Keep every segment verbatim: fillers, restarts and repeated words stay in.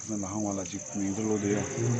ལ་ཧང་བ་ལ་ཅིག་མིང་དུ་ལོ་དེ་ཡོད།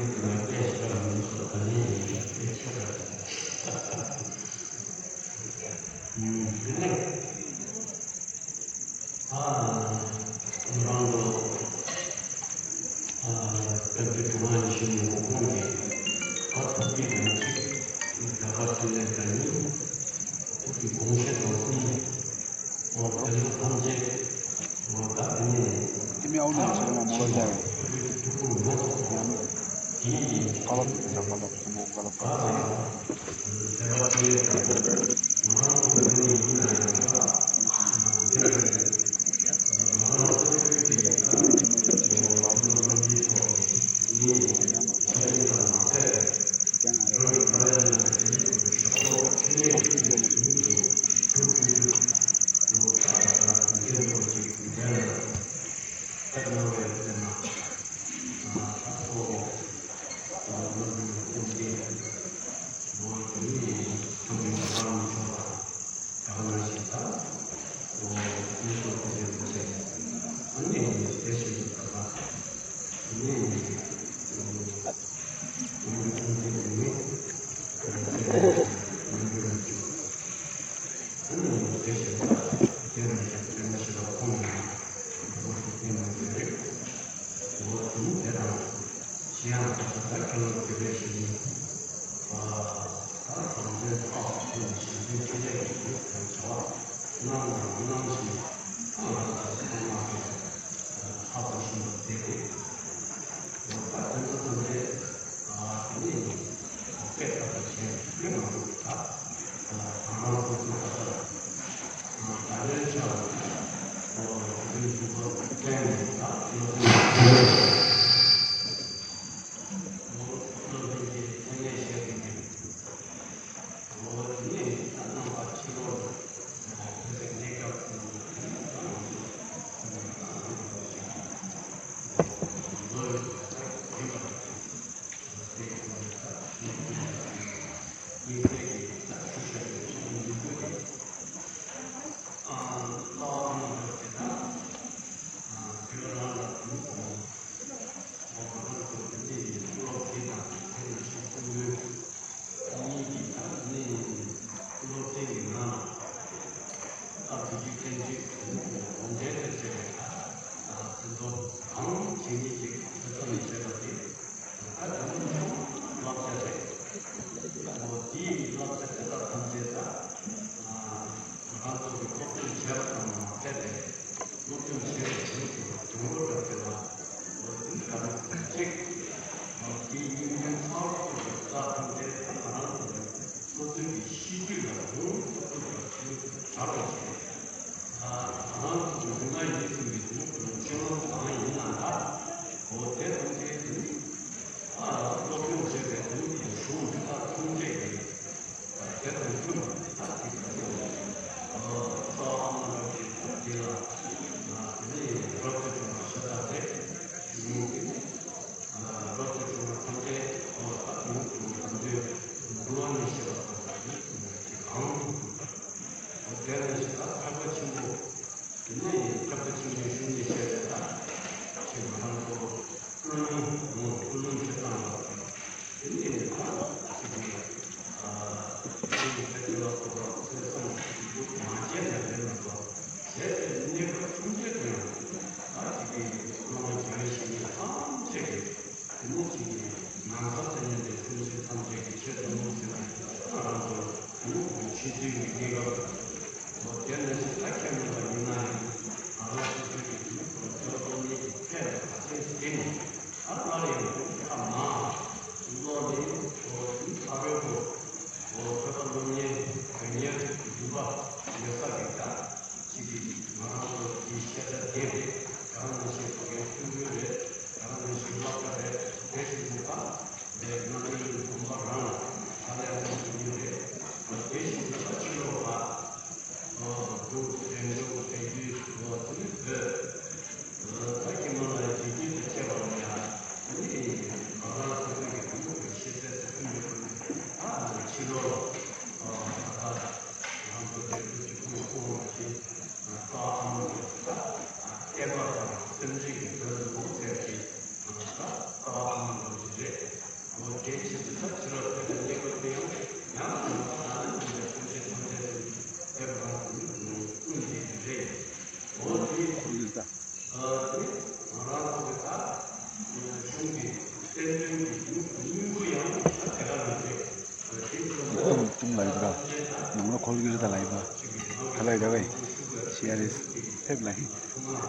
ལགས།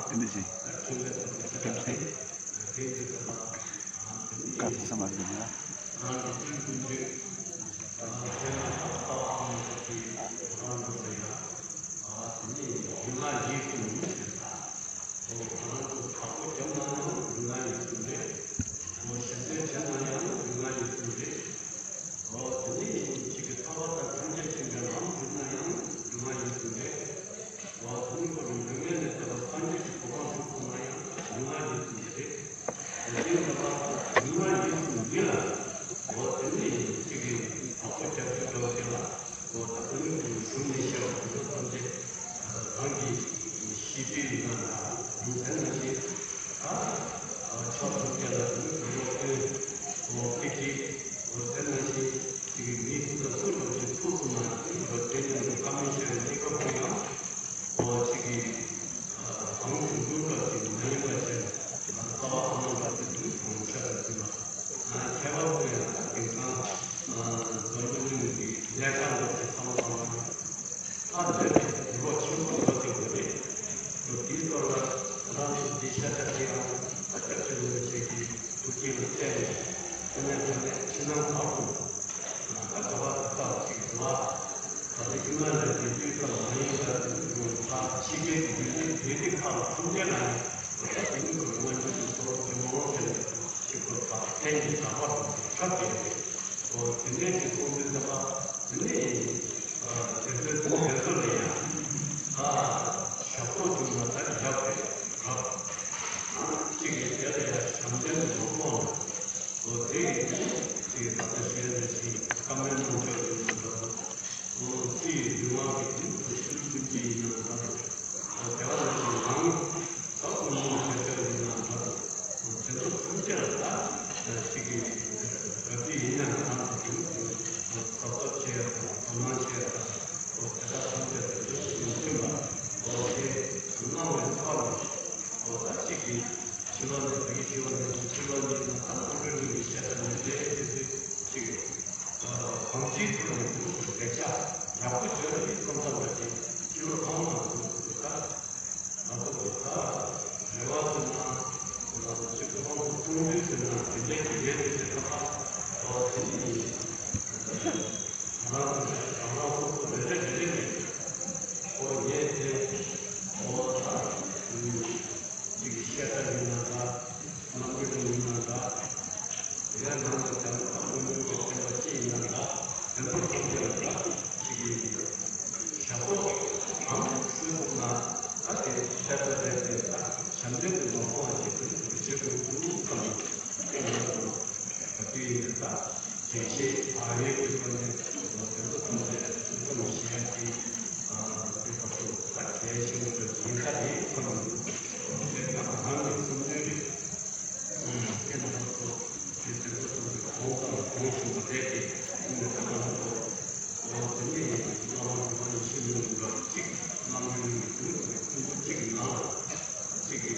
ཨེ་འདི་ཅི། ཀམ་ཚེ། ཀ་ཚེ་ས་མ་རེད་ན། འོ་དེ་ནས་ཡིན་གཅིག་གི་ཐར་པ་དང་ཐམས་ཅད་མཁྱེན་པའི་ལམ་བསྒྲུབ་ན་ཡང་སྒྲུབ་པ་ཡིན་ཟེར་ནས། འོ་དེ་ནས་ཁོ་རང་སྡུག་བསྔལ་ནས་འདས་པ་སངས་རྒྱས་ཀྱི་གོ་འཕང་སྒྲུབ་ཐུབ་ན་ཡང་སྡུག་བསྔལ་ཡིན་ཟེར་ནས་རེད། དེ་ཡིན་ཙང་སྡུག་བསྔལ་ཡིན་ཟེར་ནས་འདི་ལ། འོ་དེ་ནས་ཡིན་གཅིག་གི་བག་ཆགས་རྒྱ་ཆེ་འགྲོ་དེ་ལ། འོ་ད་དེ་ནས་ཁོ་རང་གཞུང་ནས་བཤད་པ་དེ་ཚོ་ཐམས་ཅད་རང་གི་ཤེས་པའི་ཡིན་ན་འདྲ་མིན་ཟེར་ན་ཞིག་ཨ། ཕྱོགས་གསུམ་གྱི་ལ་དུ་བློ་ཀུན་འོ་ཀི་ཀི་འོ་དེ་ནང་བཞིན་གཅིག་གི་མིའི་ཐུགས་དང་ཐུགས་སུ་ཐུགས་སུ་མ་ཐུག་པ་དེ་ནི་བཀའ་མོལ་བཤད་པའི་གནས་སྐབས་སུ་ཡང་འོ་གཅིག་གི་གང་བྱུང་བྱུང་སྐབས་ཀྱི་མ་ཡིན་པ་བྱས་རྩ་བ་ཨ་ནང་འདྲ་དེ་དུས་གང་བྱ་དང་དུས་ལ་ཁྱད་པར་དུ་ཡང་དེང་སང་འཛམ་བུ་གླིང་གི་ལས་ཀ་འདྲ་དེ་ཚང་མ་ཚང་མ། ཨ་འདི་ནི་འགྱུར་བ་ཆེན་པོ་འགྲོ་བཞིན་ཡོད་རེད། དེའི་ཐོག་ལ་ང་རང་ཚོ་འདི་ཤ་ཁྲག་དེ་ཡང་ཨ་སྐྱབས་རྗེ་རིན་པོ་ཆེ་གི་ཐུགས་རྗེ་ལ་བརྟེན་ནས་དེ་ནས་དེ་ནས་ཕྱི་ནང་བར་དུ་ད་ག་བ་དུ་ཙམ་ཞིག་འགྲོ་བ་ད་ལྟ་ཧི་མ་ལ་ཡའི་དུས་ཙམ་མ་ཡིན་པར་ད་ཕྱི་རྒྱལ་གྱི་ཡུལ་ལུང་བོད་ཀྱི་ཁག་ལ་ཐུགས་རྗེ་གནང་ནས་ད་དེ་ནི་ཁོ་རང་ཚོ་གི་ཐོག་གི་མ་འོངས་པའི་ཞིག་ཁོ་ད་ཕན་གྱི་ད་བར་དུ་ཁྱབ་བསྡད་རེད། འོ་དེ་འདྲའི་གི་ཚོགས་འདུ་འདི་ལ་དེ་ནས་དེ་ཚོའི་དེ་ཚོ་ལ་ཡང་ད་ཞབས་ཏོག་བྱུང་ན་ད་ཡག་པའི་རབ་གཅིག་གིས་དེ་ལ་ཡང་ཞབས་འདྲེན་དུ་མ་ཕོག་ན། འོ་དེ་ཡིན་དུས་གཅིག་གིས་ད་ལྟ་ཞལ་ནས་ཞིག་བཀའ་མོལ་གནང་ཕྱོགས་ཡོད་ན་འདྲ་འདུག་འོ་ཅི་ཡིན་འདུལ་བ་གི་དུས་སུ་ཤུལ་ཀུན་གྱི་ཡིན་ན་འདྲ་འདུག་འོ་དེ་བ་ལ་ཞིག་ནང་། ད་ཀུན་སློང་བྱེད་ཕྱོགས་ཡིན་ན་འདྲ་འདུག་དེ་ཚོ་ཐམས་ཅད་ལ་ད་གཅིག་གིས་ག་དུས་ཡིན་ན་ང་རང་ཚོ་གཟབ་གཟབ་བྱེད་ཡ་དང་དོ་སྣང་བྱེད་ཡ་དང་འོ་དེ་དག་ཐམས་ཅད་དེ་ཚོ་ཡིན་མཐུན་པ་འོ་དེ་གནང་བའི་ཐོག་ལ་འོ་ད་གཅིག་གིས་ཕྱི་ལོགས་ནས་བོད་ཀྱི་ཕྱི་ལོགས་ནས་ཕྱི་ལོགས་ནས་ད་ནང་ཁུལ་ནས་བཤད་ས་ནས་དེ་དེ་ཚོ་གཅིག་གིས་གང་ཅིའི་ཐོག་ནས་ལེགས་ཆ་ཡག་པོ་བྱོས་ལ་ཡིད་ཚིམ་ཚིམ་པ་དེ་ཕྱི་ལོགས་གང་མང་དུ་ད། ང་ཚོ་གི་ད་རེ་བ་ཟེར་ན་ང་ཚོ་ཅིག་ཁོང་ཚོ་གཏོང་རྒྱུ་ཟེར་ན་དེ་འདྲའི་དེ་འདྲའི་དེ་འདྲའི་ད་ལྟ་འོ་དེ་ནི་ང་རང་ཚོ་རང་རང་སོ་སོ་རེ་རེ་རེ་རེ་ནས་འོ་ངས་དེ་འོ་ད་ཅིག་བཤད་ས་ཡིན་ན་འདྲ་རྣམ་འགྱུར་ཡིན་ན་འདྲ། དེ་ནང་དུ་དེ་ཚོ་དང་མི་མང་གི་སེམས་པ་སྐྱིད་ཡིན་ན་འདྲ། དེ་ཚོ་ཐམས་ཅད་ལ་འདྲ་ཞིག་གིས་ཞབས་ཏོག་གང་ཞུ་ཐུབ་ན་ད་དེ་ཚད་པ་རེད་དེ་ད་ཞབས་འདྲེན་དུ་མ་སོང་བ་ཞིག་ཏུ་བྱེད་དགོས་འདུག་བསམ་ནས་དེ་ང་ཚོ་ག་དུས་ཡིན་ན་ད་དྲན་ཤེས་བག་ཡོད་ཀྱི་ཐོག་ནས་དེ་ཚོ་ཐམས་ཅད་ཐུགས་བསམ་བཞེས་ཡ་དེ་དེ་ད་ཚོ་ད་གལ་ཆེན་པོ་ཞིག་ཡིན་ས་རེད་བསམ་འདུག་དེ་ང་རང་གི་བསམ་ཚུལ་རེད། དེ་ནང་དུ་དེ་དེ་ཚོ་ཚོ་གི་གོང་དང་གོང་ཞུ་བ་རེད་དེ། དེ་ནི་ད་ང་ཚོ་འོ་དེ་ནས་བླ་མ་དགེ་བ་ཡེ་ཤེས་མྱུར་འགྲོ་གཅིག་བླ་མ་ཡོད་ནི་དེ་ནི་ཁོང་ཚོ་གཅིག་གི་ནང་ལ་གཅིག་གི་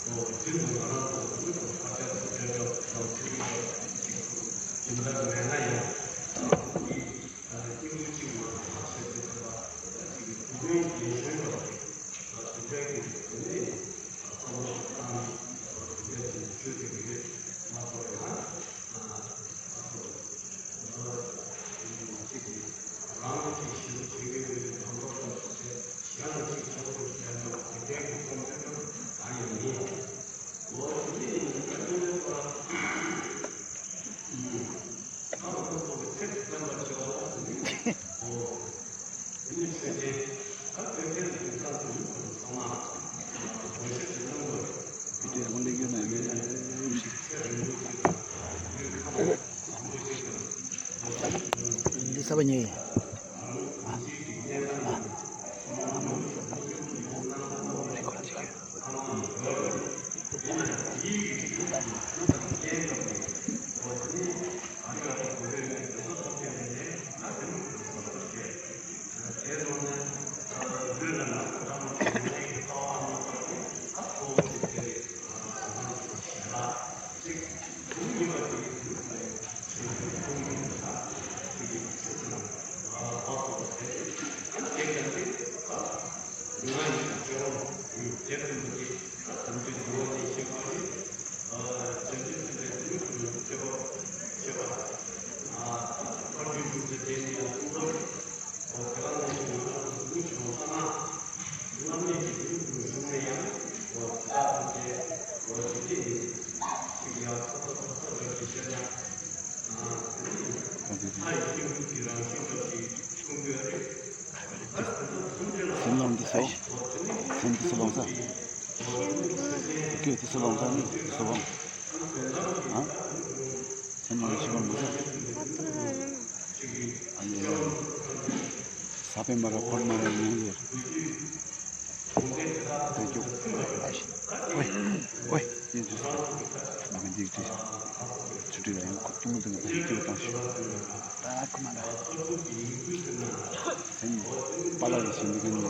འོ་དེ་ནི་ང་རང་ཚོ་དེ་ནི་ཁ་ཆ་ཚོ་དེ་འདྲ་དང་དེ་འདྲ་གཅིག་སྦྱིན་བདག་མེད་ན་ཡང་དེ་ནི་སྙིང་རྗེ་གཅིག་མ་ཐག་ཆད་དེ་ད་གཅིག་གི་དུས་རྒྱུན་ཡིད་བཞིན་འགྲོ་བ་རེད། དེ་འདྲ་གི་དེ་ནི། བསམ་བློ་བཏང་ནས་དེ་འདྲ་ཞིག་བཅོས་ཀྱི་རེད་མ་གཏོགས་ཡང་ཨ་ཨ་ཁོ་ཨ་ཅིག་གིས་རང་ལ་ཅིག་ཞིབ་བྱེད་ཀྱི་ཡོད་པའི་དང་པོ་དང་ཅིག་བྱས་གཞན་ལ་ཅིག་ཆགས་པོ་བྱས་ན་དེ་འདྲའི་གི་བསམ་ཚུལ་ཡང་ད་ཡང་མེད། འོ་དེ་ནི་ད་དེ་འདྲའི་བར། འདི་ས་བ་ཉེ། སེམས་ལོངས་འདི་སོ། སེམས་འདི་སོ་ལོངས་ས། སྐད་འདི་སོ་ལོངས་ས་ནི་འདི་སོ་ལོངས། ཨ། སེམས་ལོངས་ཤི་བར་མི་ཟ། ཨ་ཡེ། ས་པན་མ་ར་འཁོར་མ་ར་ཉན་ཡེ། ད་ཀྱོག་ཨ་ཤི། ཝེ། ཝེ། ཡིན་ཚུལ། མ་གི་འདི་ཚུལ། ཆུ་ཁྲི་ལ་ཡང་ཁུག་ཏུ་མི་འདུག་ད་ཀྱོག་བཏང་ཤི། ད་ཁུ་མ་ད། སེམས་པ་ལ་ལ་ཞིག་འདི་ག་ནི།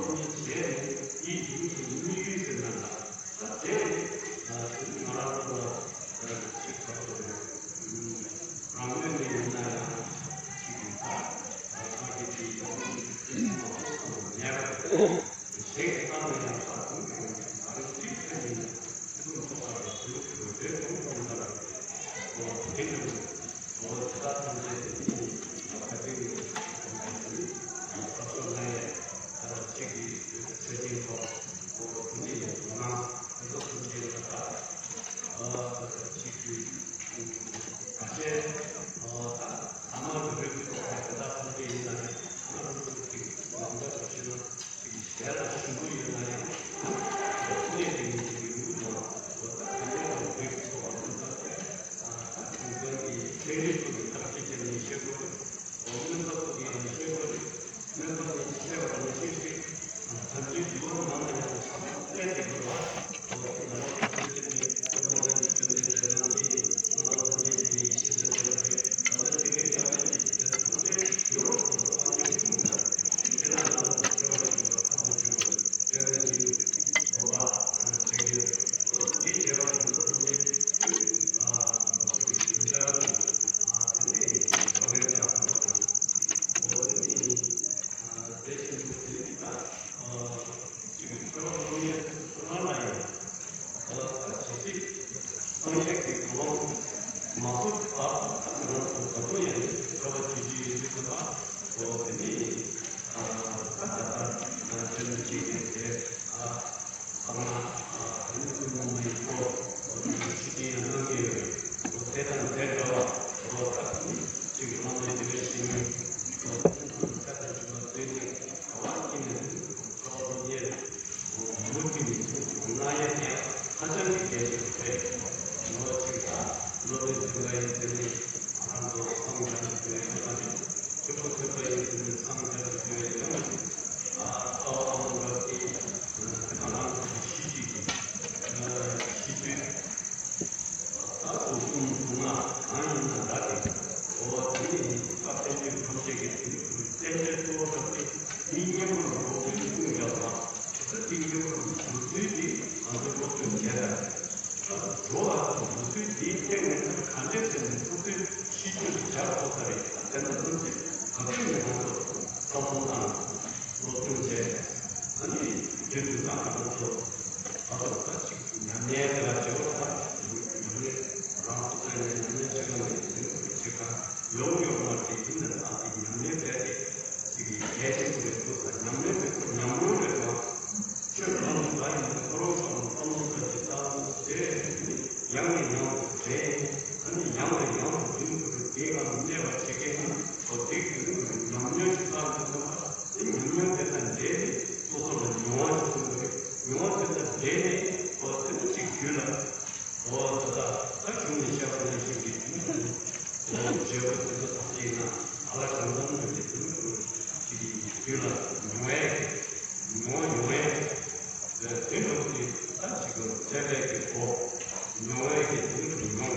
འགྲོ་བ་དང་འགྲོ་ཚུལ་འདིའི་སྟེང་ནས་ག་འདྲས་ཟེར་ནས་ཐུགས་བརྩོན་ཤེས་རྒྱུད་སྦྱར་དགོས་ས་རེད། དེ་ནས་ཐུགས་རྗེ་ག་ཚོད་ནས་ང་ཚོ་བསམ་བློ་བཏང་སློབ་སྦྱོང་བྱས། ཨ་ནི་རྒྱུན་དུ་བཏང་ང་ཚོ་ད་ཚོ་ད་ཅིག་ཉམས་ལེན་དེ་ལ་བྱེད་པ་དང་ཉམས་ལེན་རང་ཚོ་བཙལ་ནས་ཉམས་ལེན་བྱེད་ཀ་ནས་དེ་ནས་བྱེད་ཀ་ཡོང་ཡོང་མ་རེད། དེ་ནས་ད་དེ་ཉམས་ལེན་བྱས་ཏེ་ཅིག་གལ་ཆེན་པོ་རེད་འདུག་ད་ཉམས་ལེན་མེད་པར་ཉམས་མྱོང་རེད་དང་། ཆོས་གང་དང་གང་ཡིན་ན་ཁོ་རང་ཚོ་ལ་བསམ་བློ་བཏང་ཞིང་བཏང་སྟེ་ཡང་ནས་ཡང་དུ་དྲན། ཨ་ནི་ཡང་ནས་ཡང་དུ་དེའི་ཁུལ་དུ་དེའི་ངང་གནས་པར་བྱེད་མཁན་ནི་ཁོ་དེའི་ཁུལ་དུ་ཉམས་མྱོང་ཞིག་བསགས་ནས་ཐོན་པ་དེ་ཉམས་མྱོང་དེ་དང་འབྲེལ་ནས་སོ་སོ་ལ་མྱོང་བ་ཞིག་ཐོན་པ་རེད། མྱོང་བ་དེ་དང་འབྲེལ་ནས་ཁོ་དེ་ནི་གཅིག་རྒྱུད་ལ། འོ་ད་ལྟ་ད་གཞུང་ནས་བཤད་པ་ནང་བཞིན་གྱི་དུས་སུ་འོ་བྱེད་པོ་དེ་ཚོ་ཐམས་ཅད་ཡིན་ན་ཨ་ལ་གང་འཚམ་དུ་དེ་དུས་སུ་ཅིག་གི་རྒྱུད་ལ་མྱོང་བས་མྱོང་ཡོང་བས་དེ་འདྲ་བོ་དེ་ད་ཅིག་གི་བཙལ་བས་ཀྱི་གོ་མྱོང་བས་ཀྱི་དུས་སུ་མྱོང་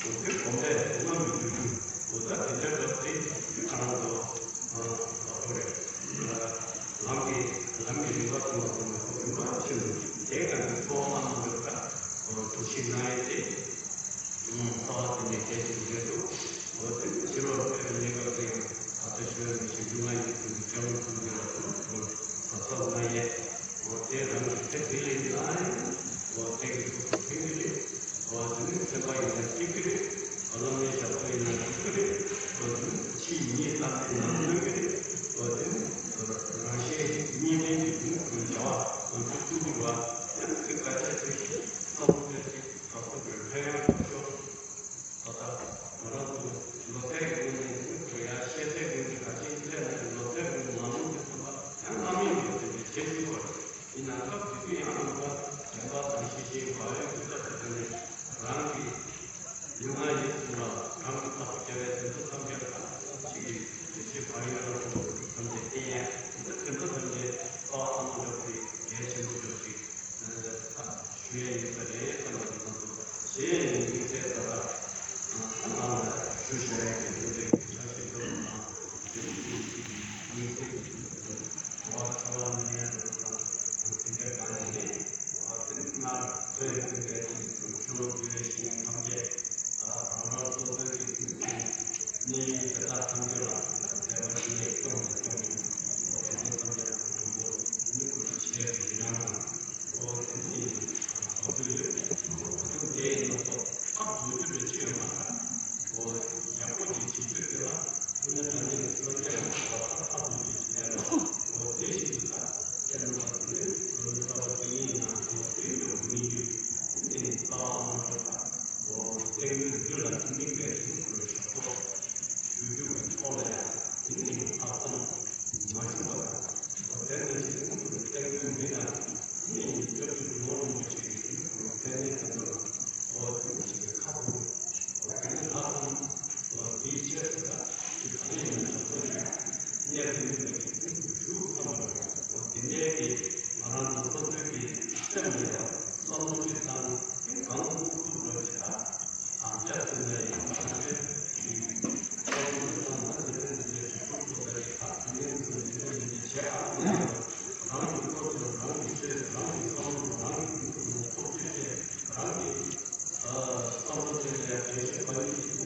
འོ་དེ་གོམས་པས་དེ་ལ་མི་འདུག་འོ་ད་དེ་འདྲ་འདྲ་དེ་དུས་ཨ་རང་ཚོ་ཨ་ཨ་ཁོ་རེད། ལམ་གྱི་ལམ་གྱི་རིམ་པ་གསུངས་པ་གསུངས་པ་རིམ་པ་ཆེན་པོ་དེ་ག་ནས་ཐོག་མ་མ་འདོད་པ་ཐུགས་ཤིག་ན་ཡོད་དེ། ཚ་བ་དེ་ནས་གལ་ཆེན་པོ་རེད་འདུག་འོ་དེ་ཕྱི་ལོགས་ཕེབས་པའི་གནས་སྐབས་དེ་ཡང་ད་ལྟ་ཞུ་བའི་མི་ཞིག་ཡུལ་ལྔ་ཡི་ཁུལ་གྱི་སྐྱབས་མགོན་ཀུན་མཁྱེན་ལ་ཐུགས་ཁུར་ཟབ་ཟབ་གནང་ཡས། འོ་དེ་རང་གི་དེ་དེ་ལས་ཡིན་ན་ཡང་འོ་དེ་གི་ཐུགས་ཁུར་ཕན་གྱི་རེད། འོ་དེ་ནི་སེམས་པ་ཡིན་ན་སྐྱིད་ཀྱི་རེད། བླ་མའི་ཞབས་ཏོག་ཡིན་ན་སྐྱིད་ཀྱི་རེད། འོ་དེ་ནི་ཕྱིའི་མིའི་ལྟ་གྲུབ་ནང་ཐོན་གྱི་རེད། འོ་དེ་ནི་རང་གཞན་གཉིས་ལྡན་གྱི་ལུང་དང་བྱ་བ་དང་ཐུགས་ཐུགས་ཀྱི་བ་ཡང་དེ་དཀའ་ཆ་དེ་ཞིག་བསམ་བློ་དེ་ཞིག་བཟང་པོ་དེ་ཕན་ཡོན་ ཡུལ་ལྔ་ཡིན་གསུངས་པ་ལ། གང་གིས་ཐོབ་པ་སྐྱེ་བོའི་དོན་དུ་ཐམས་ཅད་ལ། གཅིག་གིས་དེ་བཞིན་བག་ཡོད་ལ་སོགས་པ་ཐམས་ཅད་བསྟན་ཡས། དེ་འདྲ་དོན་དུ་ཐམས་ཅད་དཔའ་བ་ཐང་ལ་འཇོག་པའི་གལ་ཆེན་པོ་འཇོག་ཅིག་ཞུ་ཡས་ཡིན་ས་རེད་བསམ་པ་དེ་ང་ཚོ་གཞན་དམིགས་བསལ་ད་ལྟ་ང་རང་ལ་ཞུ་བཞག་ཡས་ཀྱི་འདུག་འདུག་ཆ་ཞིག་འདུག་ན། དེ་དམིགས་བསལ་གྱི་འདུག་བ་ཁ་བ་ནས་ཡང་འདུག་ན། དེ་འདྲའི་བར་ནས་ནི་དེ་ནི་སྔར་ཚོད་ཡོད་པའི་ཆུ་ལོག་དུས་རེ་ཞིག་ཐམས་ཅད་རང་རང་སོ་སོའི་གི་གནས་ཡུལ་དེ་དག་ཐམས་ཅད་ལ་བདེ་བ་ཞིག་ནས་སྐྱོང་དང་སྐྱོང་ཞིང་དེ་ཚོ་ཐམས་ཅད་ལ་དང་པོ་ནི་ཀུན་ཏུ་བྱས་པའི་ཡང་དང་པོ་དེ་ནི་བབ་ཏུ་ཡོད། དེ་ཡིན་ན་ཐོག་ཐག་རྡུག་རྒྱུ་རེ་ཅི་ཡོད་མ་རེད། ཡག་པོ་ཅིག་བྱེད་རྒྱུ་དེ་ལ་དངོས་གནས་དྲང་གནས་ཀྱི་སངས་རྒྱས་ལ་སོགས་པ་ཐག་རྡུག་ཅིག་བྱེད་ཡ་ལ་དེ་བཞིན་དུ་ད་ཁྱེད་རྣམ་པ་དེ་ནི་ལྟ་བ་དེ་ཉིད་ཡིན་ན་དེ་ཡོད་མི་ཡོད་དེ་ནི་ལྟ་བ་མ་འགྲོ་བ། སྟེང་གི་རྒྱུ་ལ་དམིགས་པའི་གཞུང་དུ་ཞབས་ཏོག་ཞུ་རྒྱུ་གི་ཕྱོགས་ལ་ཡང་དེ་ནི་ལྷག་བསམ་མ་ཞུམ་པ་དང་། དེ་ནི་གཞུང་དུ་སྟེང་གི་མི་དང་མི་ཡི་སྐྱབས་འཇུག་ནོར་མི་ཆེ་བའི་གཞུང་དུ་ཕན་ནི་དང་དུ་ལ་འོ་དེ་ནི་ཞིག་གི་ཁ་ཕུར་འོ་དེ་ནི་ལྷག་བསམ་འོ་དེའི་ཆེད་དུ་ད་ཅིག་ག་ནས་ཡིན་ན་ཞབས་ཏོག་ཞུ་གནས་དེ་ནི་མི་གི་གཞུང་དུ་ཞུ་ཁ་མ་རེད། འོ་དེ་ནས་ཀྱི་ང་རང་ཚོ་སོ་སོའི་གི་སེམས་ལ་ཡང་བསམ་བློ་ཅིག་བཏང་གང་ཐུབ་ཐུབ་འགྲོ་བྱེད་ཨ། དམ་བཅའ་ཐུབ་ན་ཡང་ཐམས་ཅད་ཀྱི་ཐོག་ཏུ་བཏང་ན་འདི་ལྟར་འདི་ལས་ཞིག་ཐུབ་ཐུབ་པ་རེད། ད་དེ་ནས་འདི་ལས་འདི་ལས་འདི་བྱས་ཨ། རང་གི་སློབ་སྦྱོང་རང་གི་ཤེས་རང་གི་བསམ་བློ་རང་གི་ཐུབ་ཐུབ་ཐུབ་ཐུབ་བྱས་རང་གི་བསམ་བློ་དེ་ལས་འགྲེལ་བཤད་པ་ཡིན།